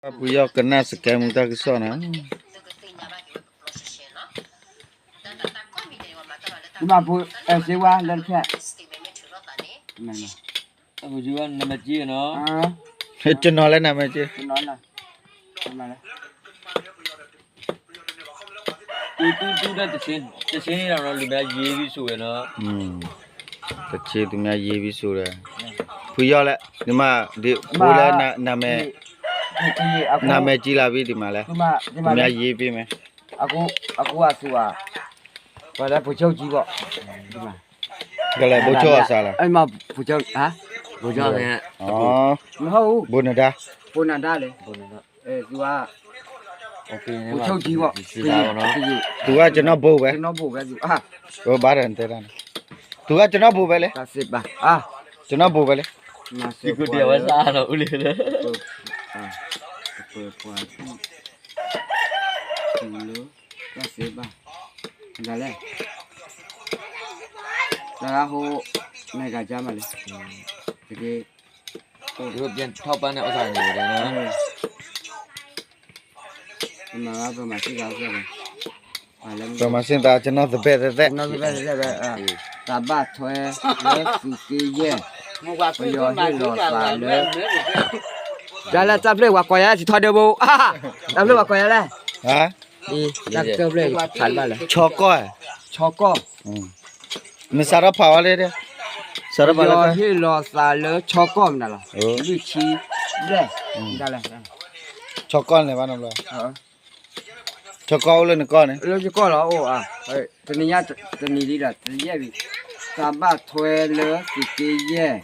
ပယီၤကနၣ်စကဲမူတၢ်ကစီၣ်နီၤ, မၤပူၤအဲၣ်စ့ဝါလၢတဖျၢၣ်, နမ့ၢ်က့နီၤ, ဟဲကနီၤလၢနမ့ၢ်က့, ကနီၤလၢ, တူၢ်တူၢ်တူၢ်လၢတဆ့, တဆ့န့ၣ်ဒီး လူၤဘၣ်ယ့ဘံဆိဝဲနီၤ, တဆ့သူမ့ၢ်ယ့ဘံဆိဒီး, ဖုယီၢ်လဲၣ်, ဒ်မး, ဒ်ဖိလၢ, နမ့ၢ်, နမ့ၢ်ကံလၢဘံဒ်မးလဲၣ်, သူမ့ၢ်ယ့ဘံမ့ၢ်, အကူအသိးဘၣ်, ပှၤလၢဖိဆိကံဘီ, ကလဲၤဖိဆိအစးလီၤ, ဖိဆိ, ဖိဆိ, ဘိနဒါ, ဘိနဒါလၢ, ဖိဆိကံဘီ, သူကကနီၣ်ဘိဝဲ, ဘၣ်ဒီးတဲဒၣ်န့ၣ်, သူကကနီၣ်ဘိဝဲလဲၣ်, ကနီၣ်ဘိဝဲလဲၣ်, ဝဲလၢ, တၢ်စ့ဘၣ်, ဒ်လဲၣ်, တၢ်ဟိ, နဂၤကါမးလၢ, တက့ၢ်, ထီၣ်ပၢ်န့ၣ်အီၣ်သးန့ၣ်, ပမၤစ့ၢ်သးကနီၣ်သဘဲၣ်သဲးသဲး, သးဘၣ်ထွဲလၢသုးက့ယဲၢ်, ပယီၤဟ့ၣ်လီၤသးလၢ, တၢ်လၢတၢ်ဖျၢၣ်ပှၤကိးယၤလၢစံးထီၣ်ဒၢဘိ, တၢ်ဖျၢၣ်ပှၤကိးယၤလဲၣ်, တၢ်ဖျၢၣ်ဖးဘၣ်လၢ, ဆီကီၢ်, ဆီကီၢ်, နစးထီၣ်ဖးဝဲလၢ, ပယီၤဟ့ၣ်လီၤသးလၢဆီကီၢ်မနုၤလီၤ, လွံၢ်ဆံဘျဲၣ်, ဆီကီၢ်န့ၣ်ဘၣ်နီၤ, ဆီကီၢ်အိၣ်လၢနကီၢ်န့ၣ်, လၢယကီၢ်လီၤ, အိၣ်, တနံၤညါတနံၤလံဒီး တယဲၢ်ဘံ, သးဘၣ်ထွဲလၢသုးက့ယဲၢ်